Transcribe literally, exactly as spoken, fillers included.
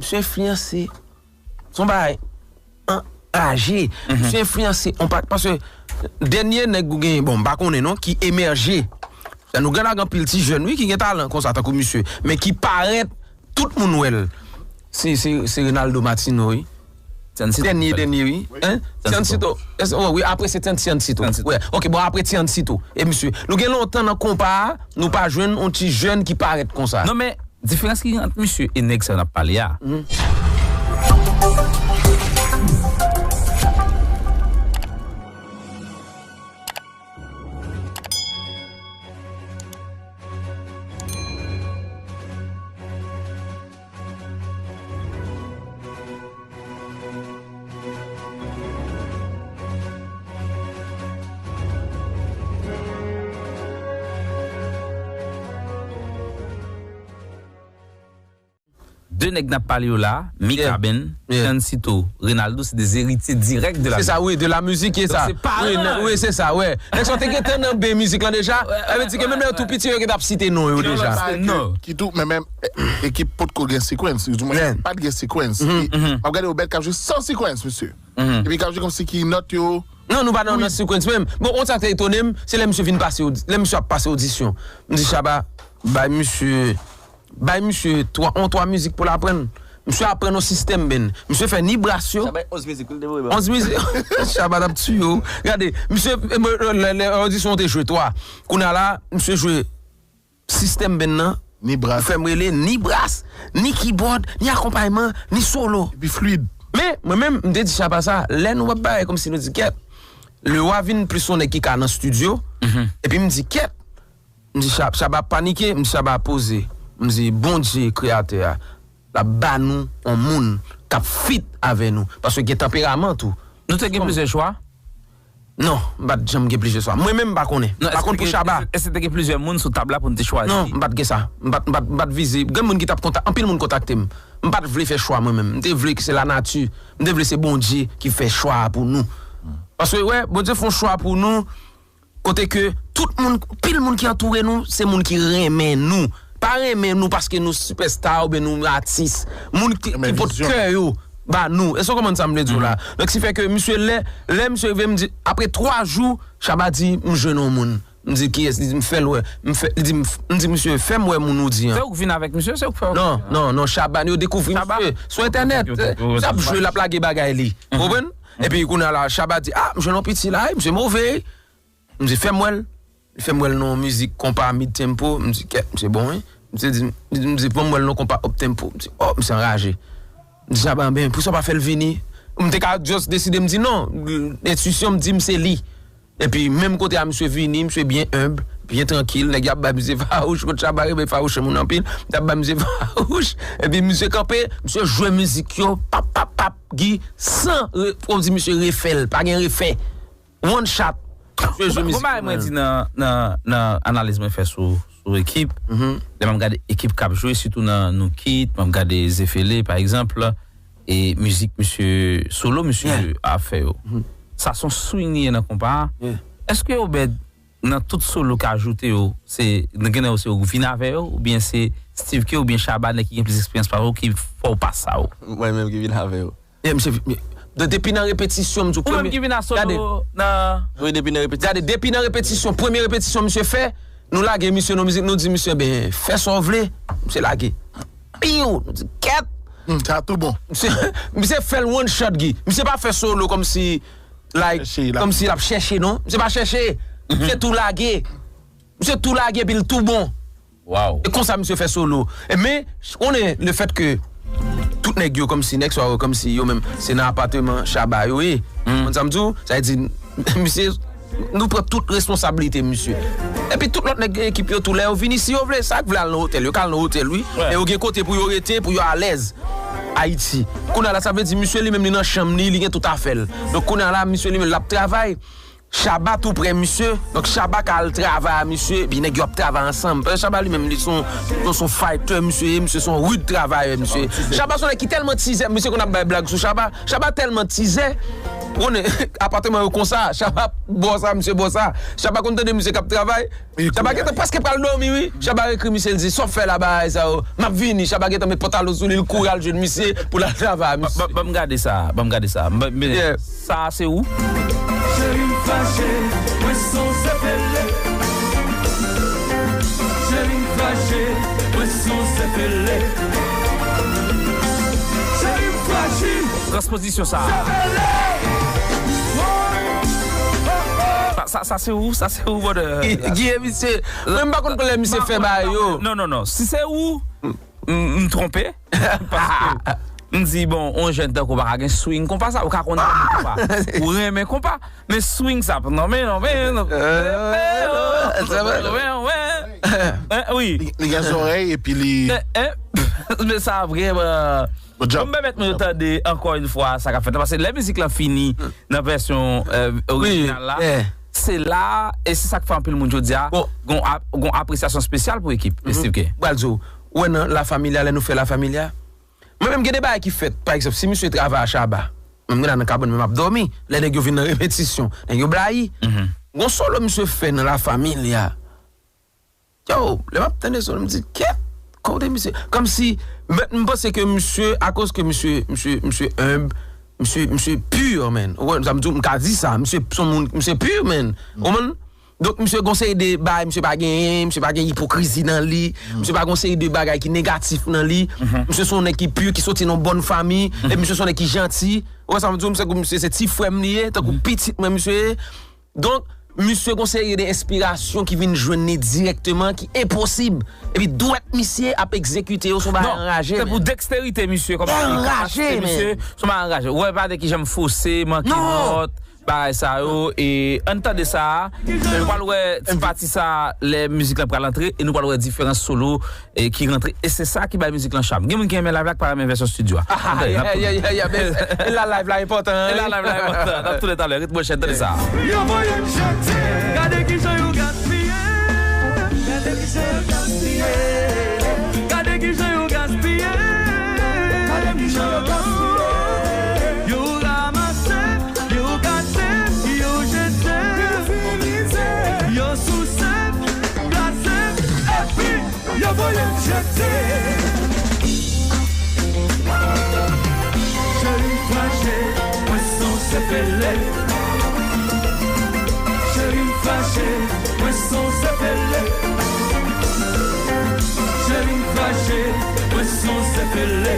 Misye enfliyanse. Se yon bagay anraje. Misye enfliyanse. On pa, paske dènye nèg ou gen, bon, m pa konnen non, ki emèje. Sa nou gen la gen anpil ti jèn, wi, ki gen talan konsa, tankou misye. Men ki parèt, tout moun wè l. Se, se, se Renaldo Martino, wi. Dènye, dènye, wi. Hein? Tiancito. Oh, wi, apre se Tiancito. Wè. Ok, bon, apre Tiancito. E misye, nou gen lontan nan konpa a, nou pa jwenn yon ti jèn ki parèt konsa. Non, men diferans ki gen ant misye e nèg sa n ap pale a. De nèg n ap pale yo la, Mikaben, Tiancito, Renaldo, se de eritye dirèk de la mizik. Se sa, wi, de la mizik, e sa. Wi, se paran. Wi, se sa, wè. Nèg sa te gentan nan ben mizik lan deja. Sa vle di ke menm lè yo tou piti, yo gentan ap site non yo deja. Ki tou, men menm, e, ekip potko gen sequence, di mwen, pa t gen sequence. M ap gade yo bèt k ap jwe san sequence, mesye. Epi k ap jwe kòmsi ki nòt yo. Non, nou pa nan, nan sequence menm. Bon, yon sa k te etone m, se lè misye vin pase, lè misye ap pase odisyon. M di, Shabba, bay misye Bay misye twa, yon twa mizik pou l aprann. Misye aprann yon sistèm band. Misye fè ni bras yo. Sa bay onz mizik pou l devore, bro. Onz mizik. Shabba t ap tiye w. Gade, misye, e, mwen, lè, lè, lè odisyon te jwe twa. Kounye a la, misye jwe sistèm band nan. Ni bras. Ou fè m rele, ni bras, ni keyboard, ni akonpayman, ni solo. Epi fluid. Men, mwen menm, m te di Shabba sa, lè nou ap bagay kòmsi nou di kèt, Lewa vin plis yon nèg ki ka nan estidyo, epi m di kèt, M di Sha-, Shabba ap panike, m di Shabba poze. M di Bondye kreyatè a, l ap ba nou yon moun k ap fit avè nou. Paske gen tanperaman tou. Nou te gen plizyè chwa? Non, m pa t janm gen plizyè chwa. Mwen menm m pa konnen. M pa konn pou Shabba. Èske te gen plizyè moun sou tab la pou n te chwazi? Non, m pa t gen sa. M pa t, m pa t, m pa t vize. Gen moun ki t ap kontak, anpil moun kontakte m. M pa t vle fè chwa mwen menm. M te vle ke se lanati. M te vle se Bondye ki fè chwa a pou nou. Paske, wè, Bondye fè yon chwa pou nou. Kote ke tout moun, pil moun ki antoure nou, se moun ki renmen nou. Pa renmen nou paske nou sipèsta oubyen nou atis. Moun ki, ki pot kè yo ba nou. Èske w konprann sa m vle di w la? Donk, si fè ke misye lè, lè misye rive, m di, apre twa jou, Shabba di, m jwenn yon moun. M di, kiyès? Li di, m fè l wè. M fè, li di, m, m di, misye, fè m wè moun ou di an. Se ou k vin avèk misye, se ou k fè. Non, non, non, Shabba, yo dekouvri misye sou entènèt. L ap jwe, l ap lage bagay li. Konprann? Epi, kounye a la, Shabba di, a, m jwenn yon piti la, wi, misye move. M di, fè m wè l. Li fè m wè l nan yon mizik konpa mid tempo. M di, kèt, misye bon, wi. Misye di, li di, m di, ban m wè l nan konpa up tempo. M di, o, misye anraje. M di, Shabba, ben, poukisa w pa fè l vini? M te ka just deside, m di, non, entwisyon m di m se li. Epi, menm kote a, misye vini, misye byen enb, byen trankil. Nèg y ap bay misye fawouch, kot Shabba renmen fawouche moun anpil. Y ap bay misye fawouch. Epi, misye kanpe, misye jwe mizik yo, pap, pap, pap, Guy, san re-, kòmsi misye refè l, pa gen refè. One shot. Bon, bon, bagay mwen di nan, nan, nan analiz mwen fè sou, sou ekip. Lè m ap gade ekip k ap jwe, sitou nan Nou Kit, m ap gade Zefele, pa egzanp, e mizik misye solo, misye ap fè yo. Sa se yon swing li ye nan konpa a. Èske Obed, nan tout solo k ajoute yo, se, gen nan yo se ou k vin avè yo, oubyen se Steve K, oubyen Shabba, nèg ki gen plis eksperyans pase w, ki fè w pa sa yo? Mwen menm ki vin avè yo. Yeah, misye, de-, depi nan repetisyon, m di w, ou menm ki vin a solo nan. Wi, depi nan repetisyon. Gade, depi nan repetisyon, premye repetisyon misye fè, nou lage misye nan mizik, nou di misye, ben, fè sa w vle, misye lage. Piw, nou di, kèt. Hmm, sa tou bon. Misye, misye fè l one shot, Guy. Misye pa fè solo kòmsi, like, kòmsi l ap chèche, non. Misye pa chèche. Misye tou lage. Misye tou lage, epi l tou bon. Wow. E konsa misye fè solo. E men, konnen le fèt ke tout nèg yo kòmsi, nèg sa yo kòmsi yo menm, se nan apateman Shabba yo ye. Konn sa m di w? Sa vle di, misye, nou pran tout responsablite misye. Epi tout lòt nèg ekip yo tou, lè yo vini, si yo vle, sa k vle al nan otèl, yo ka al nan otèl, wi. Men yo gen kote pou yo rete, pou yo alèz. Ayiti. Kounye a la, sa vle di, misye li menm, li nan chanm li, li gen tout afè l. Donk, kounye a la, misye li menm, l ap travay. Shabba tou prè misye, donk Shabba ka al travay a misye, epi nèg yo ap travay ansanm. Paske Shabba li menm, li se yon, se yon fighter misye ye, misye se yon rude travayè misye. Shabba se yon nèg ki tèlman tizè, misye konn ap bay blag sou Shabba. Shabba tèlman tizè, ou konnen, apateman yo konsa, Shabba bò sa, misye bò sa. Shabba konn tande misye k ap travay, Shabba gentan prèske pral dòmi, wi. Shabba ekri misye, l di, "Sa w ap fè la, bagay sa yo? M ap vini." Shabba gentan met pantalon sou li, l kouri al jwenn misye pou l al travay, misye. Ban m gade sa, ban m gade sa. Sa se ou? Cheri m fache, mwen se yon zepele. Cheri m fache, mwen se yon zepele. Cheri m fraji. Transpozisyon sa. Zepele. Sa, sa, sa se ou, sa se ou, brother. Ki, ki e misye? Mwen m pa konn lè misye fè bagay yo. Non, non, non. Si se ou, m, m twonpe. Paske m di, bon, yon jèn tankou w pa ka gen swing konpa sa, ou ka konn renmen konpa. Ou renmen konpa, men swing sa, non, men, non, men, non. Wi. Li gen zòrèy epi li. Men sa vrèman. Bon, m pèmèt nou tande ankò yon fwa sa k ap fèt la, paske lè mizik lan fini nan vèsyon orijinal la, se la, e se sa k fè anpil moun jodi a gon ap, gon apresyasyon espesyal pou ekip Steve K. Pral di w, ou wè nan La Familia, lè nou fè La Familia, mwen menm gen de bagay ki fèt, pa egzanp, si misye travay a Shabba, menm gen la nan kabann, menm ap dòmi, lè nèg yo vin nan repetisyon, nèg yo blayi. Gon solo misye fè nan La Familia. Yo, lè m ap tande solo, m di, "Kèt, kote misye?" Kòmsi, m, m panse ke misye, akoz ke misye, misye, misye enb, misye, misye pur, man. Ou konprann sa m di w, m ka di sa, misye se yon moun, misye pur, man. Ou konprann? Donk, misye gon seri de bagay, misye pa genyen, misye pa gen ipokrizi nan li, misye pa gon seri de bagay ki negatif nan li. Misye se yon nèg ki pur, ki soti nan yon bòn fanmi, e misye se yon nèg ki janti. Ou wè sa m di w, misye, misye se ti frè m li ye, tankou pitit mwen misye ye. Donk, misye gon seri de enspirasyon ki vin jwenn li dirèkteman, ki enposib. Epi dwèt misye ap egzekite yo, se yon bagay anraje, men. Pou deksterite misye kòm artist, men. Se yon bagay anraje. Ou wè, pa de kijan m fose, manke nòt, bagay sa yo, e ann tande sa, e nou pral wè ti pati sa, lè mizik lan pral antre, e nou pral wè diferans solo e ki rantre. E se sa ki bay mizik lan cham. Gen moun ki renmen live la, ki pa renmen vèsyon studio a. Ah, yeah, yeah, yeah, yeah, men e la live la enpòtan, wi. E la live la enpòtan. N ap tounen talè. Ret branche, tande sa. Yo voye m jete. Gade kijan yo gaspiye. Gade kijan yo gaspiye. Gade kijan yo gaspiye. Gade kijan yo gaspiye. Yo ranmase, yo gate, yo jete. Yo finize. Yo souse, brase, epi yo voye m jete. Cheri m fache, mwen se yon zepele. Cheri m fache, mwen se yon zepele. Cheri m fache, mwen se yon zepele.